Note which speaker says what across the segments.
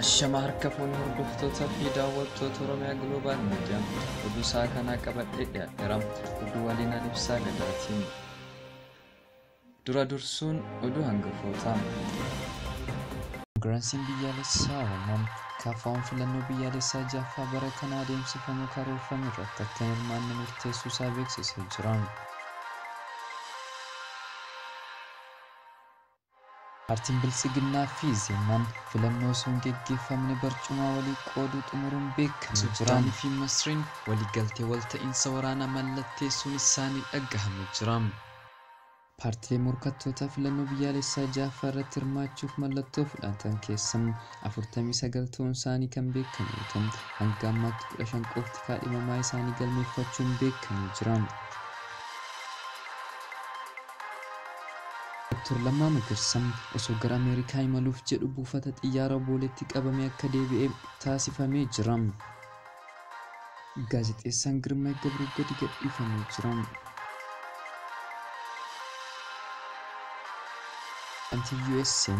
Speaker 1: Ashama harka fuunee hordoftoota fi daawwattoota Oromiyaa Global Media oduu isaa kanaa qabadhee dhiyaadheera. Oduu waliin ani ibsaa gadaatiin. Dura dursuun oduu hangafootaa. Koongireensiin biyyaalessaa Oromoo KFO'n filannoo biyyaalessaa ja'affaa bara kana adeemsifamu karoorfame irratti akka hin hirmaanne murteessuu isaa beeksisee jira. Paartiin Biltsiginnaa fi Zeemaan filannoo osoo hin geggeeffamne barcuma walii qooduu xumuruun beekamee jira. Sudaanii fi Masriin waliigaltee walta'iinsa waraanaa mallatteessuun isaanii dhagahamee jira. Paartilee morkattoota filannoo biyyaalessaa ja'affaa irratti hirmaachuuf mallattoo fudhatan keessaa 49 ta'uun isaanii kan beekamu yoo ta'u, hanga ammaatti 15 qofti kaadhimamaa isaanii galmeeffachuun beekamee jira. Dr. Lammaa Magarsaa osoo gara Ameerikaa imaluuf jedhu buufata xiyyaara Booleetti qabamee akka deebi'e taasifamee jira. Gaazexeessaan Girmaa Gabruu gadi gadhiifamee jira. Pireezidaantiin USA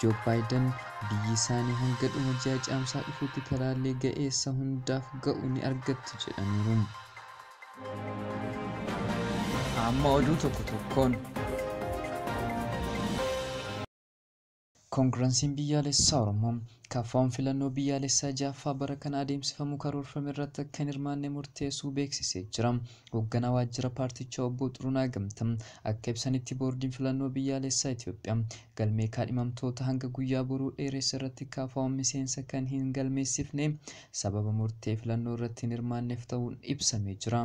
Speaker 1: Joo Baayiden biyyi isaanii hanga dhuma ji'a caamsaa dhufuutti talaallii ga'eessa hundaaf ga'u ni argattu jedhaniiru. Amma oduu tokko tokkoon. Koongireensiin biyyaalessaa Oromoo KFO'n filannoo biyyaalessaa ja'affaa bara kana adeemsifamu karoorfame irratti akka hin hirmaanne murteessuu beeksisee jira. Hoogganaa waajjira paartichaa obbo Xurunaa Gamtaa akka ibsanitti boordiin filannoo biyyaalessaa Itoophiyaa galmee kaadhimamtoota hanga guyyaa boruu dheeressa irratti KFO'n miseensa kan hin galmeessifne sababa murtee filannoo irratti hin hirmaanneef ta'uun ibsamee jira.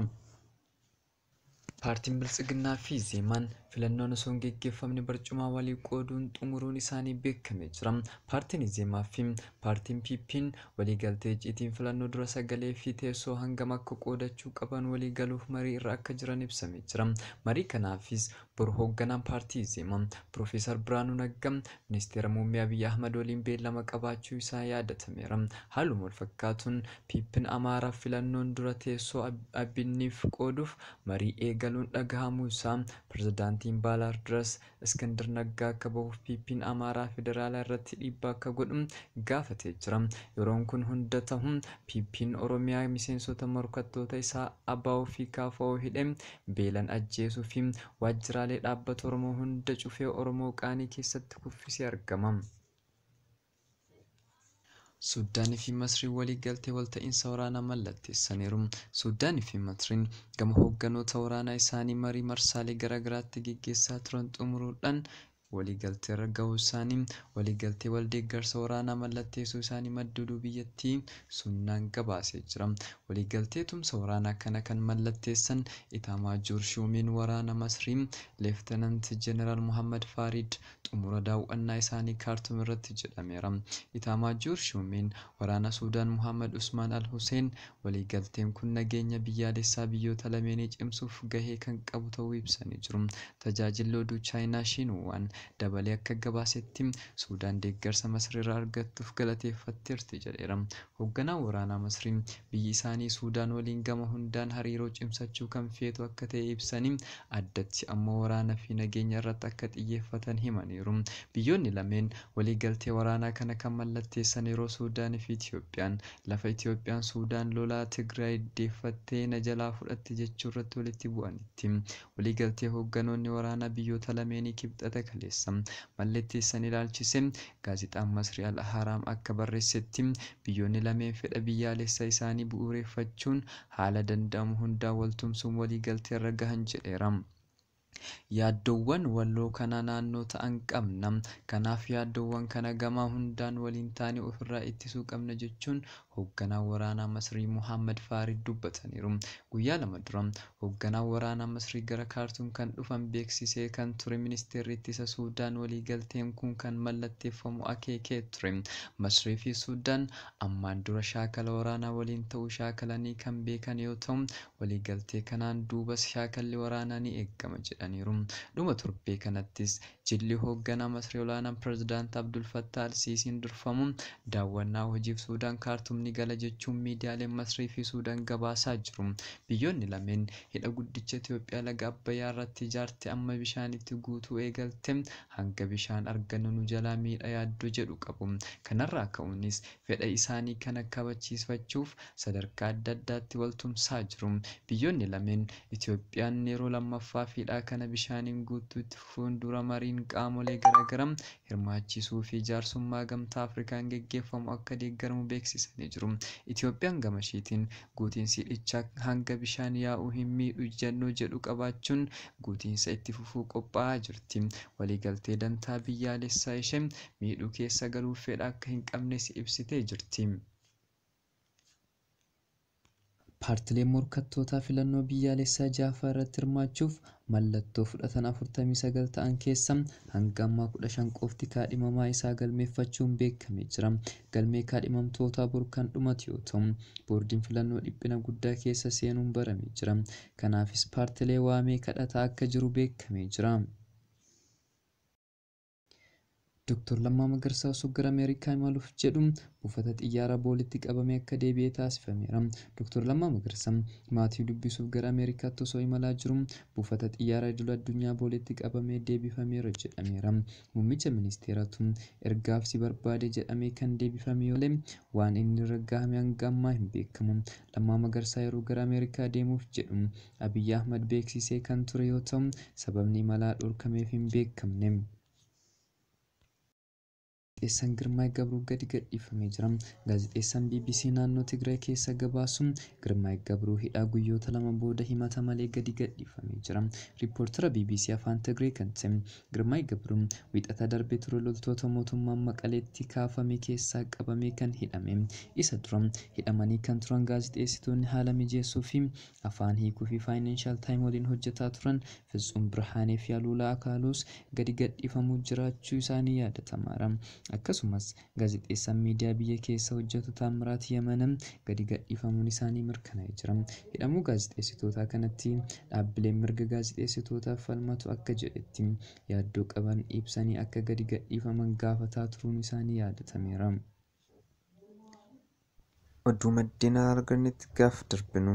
Speaker 1: Paartiin Biltsiginnaa fi Zeemaan filannoon osoo hin geggeeffamne barcuma walii qooduun xumuruun isaanii beekamee jira. Paartiin Zeemaa fi paartiin PP'n waliigaltee icciitiin filannoo dura sagalee fi teessoo hangam akka qoodachuu qaban walii galuuf marii irra akka jiran ibsamee jira. Marii kanaafis boru hoogganaan paartii Zeemaa Piroofeesar Biraanuu Naggaa ministeera muummee Abiyyi Ahmad waliin beellama qabaachuu isaa yaadatameera. Haaluma wal fakkaatuun PP'n Amaaraaf filannoon dura teessoo Abinniif qooduuf marii eegaluun dhagahamuu isaa pirezidaantiin Baalaardiras Iskindir Naggaa akka bahuuf PP'n Amaaraa Federaalaa irratti dhiibbaa akka godhu gaafatee jira. Yeroon kun hunda ta'u PP'n Oromiyaa miseensota morkattoota isaa ABO fi KFO hidhee beelan ajjeesuu fi waajjiraalee dhaabbata Oromoo hunda cufee Oromoo qaanii keessatti kuffisee argama. Suudaanii fi Masriin waliigaltee walta'iinsa waraanaa mallatteessaniiru. Suudaanii fi Masriin gama hoogganoota waraanaa isaanii marii marsaalee garaagaraatti geggeessaa turan xumuruudhaan waliigaltee irra gahuu isaanii waliigaltee waldeeggarsa waraanaa mallatteessuu isaanii madda oduu biyyattii sunnaan gabaasee jira. Waliigaltee tumsa waraanaa kana kan mallatteessan Itaamaajoor Shuumiin waraana Masrii Leeftenant Jeneraal Muhammad Faariid xumura daawwannaa isaanii Kaartuum irratti jedhameera. Itaamaajoor Shuumiin waraana Suudaan Muhammad Usmaan Al Hussein waliigalteen kun nageenya biyyaalessaa biyyoota lameenii cimsuuf gahee kan qabu ta'uu ibsanii jiru. Tajaajilli oduu Chaayinaa Shiinuwaan dabalee akka gabaasetti Suudaan deeggarsa Masriirraa argattuuf galateeffatteerti jedheera. Hoogganaan waraanaa Masrii biyyi isaanii Suudaan waliin gama hundaan hariiroo cimsachuu kan feetu akka ta'e ibsanii addatti ammoo waraana fi nageenya irratti akka xiyyeeffatan himaniiru. Biyyoonni lameen waliigaltee waraanaa kana kan mallatteessan yeroo Suudaanii fi Itiyoophiyaan lafa Itiyoophiyaan Suudaan lolaa Tigraay deeffattee na jalaa fudhatte jechuu irratti walitti bu'anitti. Waliigaltee hoogganoonni waraanaa biyyoota lameenii kibxata kaleessa mallatteessan ilaalchise gaazexaan Masrii Al Ahraam akka barreessetti biyyoonni lameen fedha biyyaalessaa isaanii bu'uureffachuun haala danda'amu hundaan waltumsuun waliigaltee irra gahan jedheera. Yaaddoowwan walloo kana naannoo ta'an qabna. Kanaaf yaaddoowwan kana gama hundaan waliin taanee ofirraa ittisuu qabna jechuun hoogganaan waraanaa Masrii Muhammad Faariid dubbataniiru. Guyyaa lama dura hoogganaan waraanaa Masrii gara Kaartuum kan dhufan beeksisee kan ture ministeerri ittisa Suudaan waliigalteen kun kan mallatteeffamu akeekee ture. Masrii fi Suudaan ammaan dura shaakala waraanaa waliin ta'uu shaakalanii kan beekan yoo ta'u waliigaltee kanaan duubas shaakalli waraanaa ni eegama jedhaniiru. Dhuma torbee kanattis Jilli hoogganaa Masrii olaanaan Pireezidaant Abdul Fattah Al-Siisiin durfamu daawwannaa hojiif Suudaan Kaartuum ni gala jechuun miidiyaaleen Masrii fi Suudaan gabaasaa jiru. Biyyoonni lameen hidha guddicha Itoophiyaa laga Abbayyaa irratti ijaarte amma bishaanitti guutuu eegalte hanga bishaan argannu nu jalaa miidha yaaddoo jedhu qabu. Kanarraa ka'uunis fedha isaanii kana kabachiifachuuf sadarkaa adda addaatti waltumsaa jiru. Biyyoonni lameen Itoophiyaan yeroo lammaffaaf hidha kana bishaaniin guutuu itti fufuun dura mariin qaamolee garaagaraa hirmaachisuu fi jaarsummaa gamtaa Afrikaan geggeeffamu akka deeggaramu beeksisanii jiru. Itoophiyaan gama isheetiin guutiinsi hidhichaa hanga bishaan yaa'uu hin miidhu ejjennoo jedhu qabaachuun guutiinsa itti fufuu qophaa'aa jirti. Waliigaltee dantaa biyyaalessaa ishee miidhuu keessa galuuf fedha akka hin qabnes ibsitee jirti. Paartileen morkattootaa filannoo biyyaalessaa ja'affaa irratti hirmaachuuf mallattoo fudhatan 49 ta'an keessa hanga ammaa 15 qofti kaadhimamaa isaa galmeeffachuun beekamee jira. Galmee kaadhimamtootaa bor kan dhumatu yoo ta'u, boordiin filannoo dhiphina guddaa keessa seenuun baramee jira. Kanaafis paartilee waamee kadhataa akka jiru beekamee jira. Dr. Lammaa Magarsaa osoo gara Ameerikaa imaluuf jedhu buufata xiyyaaraa Boolitti qabamee akka deebi'e taasifameera. Dr. Lammaa Magarsaa maatii dubbisuuf gara Ameerikaatti osoo imalaa jiru buufata xiyyaaraa idil addunyaa Boolitti qabamee deebifameera jedhameera. Muummicha ministeeraatu ergaaf si barbaade jedhamee kan deebifame yoo ta'e waan inni irra gahame hanga ammaa hin beekamu. Lammaa Magarsaa yeroo gara Ameerikaa deemuuf jedhu Abiyyi Ahmad beeksisee kan ture yoo ta'u sababni imalaa dhorkameef hin beekamne. Gaazexeessaan Girmaay Gabruu gadi gadhiifamee jira. Gaazexeessaan BBC naannoo Tigraay keessa gabaasu Girmaay Gabruu hidhaa guyyoota lama booda himata malee gadi gadhiifamee jira. Riippoortara BBC Afaan Tigree kan ta'e Girmaay Gabruu wiixata darbee ture loltoota mootummaan Maqaleetti kaafame keessaa qabamee kan hidhame. Isa dura hidhamanii kan turan gaazexeessitoonni haala mijeessuu fi afaan hiikuu fi Faayinaanshaal Taayim waliin hojjetaa turan Fitsuum Birhaanee fi Aluulaa Akaaluus gadi gadhiifamuu jiraachuu isaanii yaadatamaara. Akkasumas gaazexeessaan miidiyaa biyya keessa hojjetu Taammiraat Yamana gadi gadhiifamuun isaanii mirkanaa'ee jira. Hidhamuu gaazexeessitootaa kanatti dhaabbileen mirga gaazexeessitootaaf falmatu akka jedhetti yaaddoo qaban ibsanii akka gadi gadhiifaman gaafataa turuun isaanii yaadatameera. Oduu maddeen argannetti gaaf darbinu.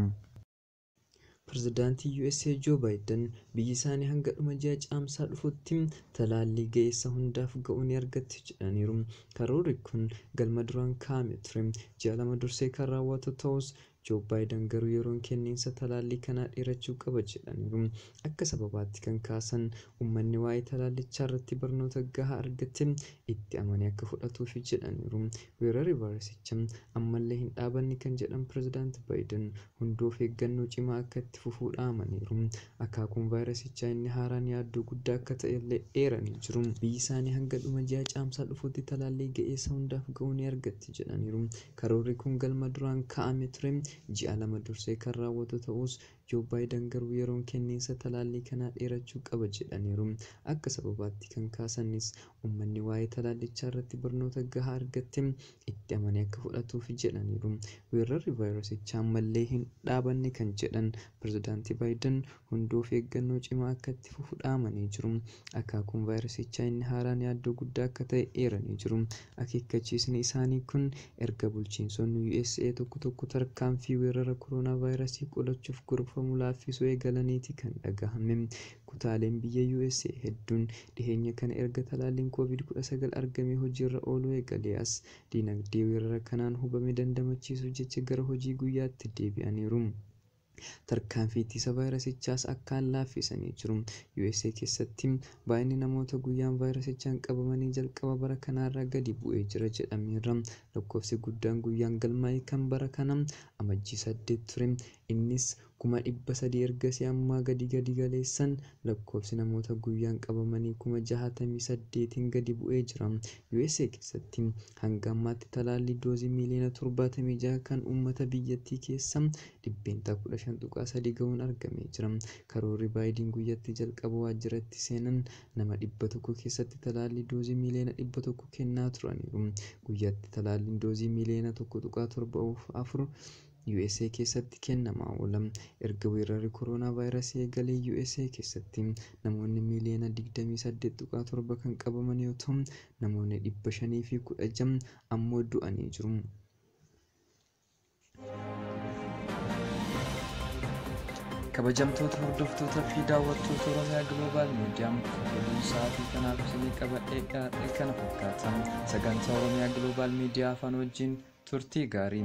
Speaker 1: Pireezidaantii USA Joo Baayiden biyyi isaanii hanga dhuma ji'a caamsaa dhufutti talaallii ga'eessa hundaaf ga'u ni argatti jedhaniiru. Karoorri kun galma duraan kaa'ame ture. Ji'a lama dursee kan raawwatu ta'us Joo Baayiden garuu yeroon kenniinsa talaallii kanaa dheerachuu qaba jedhaniiru. Akka sababaatti kan kaasan uummanni waa'ee talaallichaa irratti barnoota gahaa argate itti amanee akka fudhatuuf jedhaniiru. Weerarri vaayirasichaa ammallee hin dhaabanne kan jedhan Pireezidaant Baayiden hunduu of eeggannoo cimaa akka itti fufuu dhaamaniiru. Akaakuun vaayirasichaa inni haaraan yaaddoo guddaa akka ta'e illee eeranii jiru. Biyyi isaanii hanga dhuma ji'a caamsaa dhufuutti talaallii ga'eessa hundaaf ga'u ni argatti jedhaniiru. Karoorri kun galma duraan kaa'ame ture. Ji'a lama dursee kan raawwatu ta'us Joo Baayiden garuu yeroon kenniinsa talaallii kanaa dheerachuu qaba jedhaniiru. Akka sababaatti kan kaasanis uummanni waa'ee talaallichaa irratti barnoota gahaa argate itti amanee akka fudhatuuf jedhaniiru. Weerarri vaayirasichaa ammallee hin dhaabanne kan jedhan Pireezidaantii Baayiden hunduu of eeggannoo cimaa akka itti fufu dhaamanii jiru. Akaakuun vaayirasichaa inni haaraan yaaddoo guddaa akka ta'e eeranii jiru. Akeekkachiisni isaanii kun erga bulchiinsonni USA tokko tokko tarkaanfii weerara koronaa vaayirasii qolachuuf gorfamu laaffisuu eegalaniiti kan dhagahame. Kutaaleen biyya USA hedduun dhiheenya kana erga talaalliin COVID-19 argamee hojiirra ooluu eegalee as diinagdee weerara kanaan hubame dandamachiisuuf jecha gara hojii guyyaatti deebi'aniiru. Tarkaanfii ittisa vaayirasichaas akkaan laaffisanii jiru. USA keessatti baay'inni namoota guyyaan vaayirasichaan qabamanii jalqaba bara kanaarraa gadi bu'ee jira jedhameera. Lakkoofsi guddaan guyyaan galmaa'e kan bara kana amajjii 8 ture. Innis 300,000 ergasii ammaa gadi gadi galeessan lakkoofsi namoota guyyaan qabamanii 68,000 gadi bu'ee jira. USA keessatti hanga ammaatti talaallii doozii miiliyoona 76 kan uummata biyyattii keessa 15.3% ga'uun argamee jira. Karoorri Baayiden guyyatti jalqaba waajjiratti seenan nama 100 keessatti talaallii doozii miiliyoona 100 kennaa turaniiru. Guyyatti talaalliin doozii miiliyoona 1.74 USA keessatti kennamaa oola. Erga weerarri koronaa vaayirasii eegalee USA keessatti namoonni miiliyoona 28.7 kan qabaman yoo ta'u, namoonni 516 ammoo du'anii jiru. Kabajamtoota hordoftoota fi daawwattoota Oromiyaa Global Miidiyaa, oduun sa'aatii kanaaf isinii qabadhee dhiyaadhe kana fakkaata. Sagantaa Oromiyaa Global Miidiyaa afaan wajjin turtii gaarii.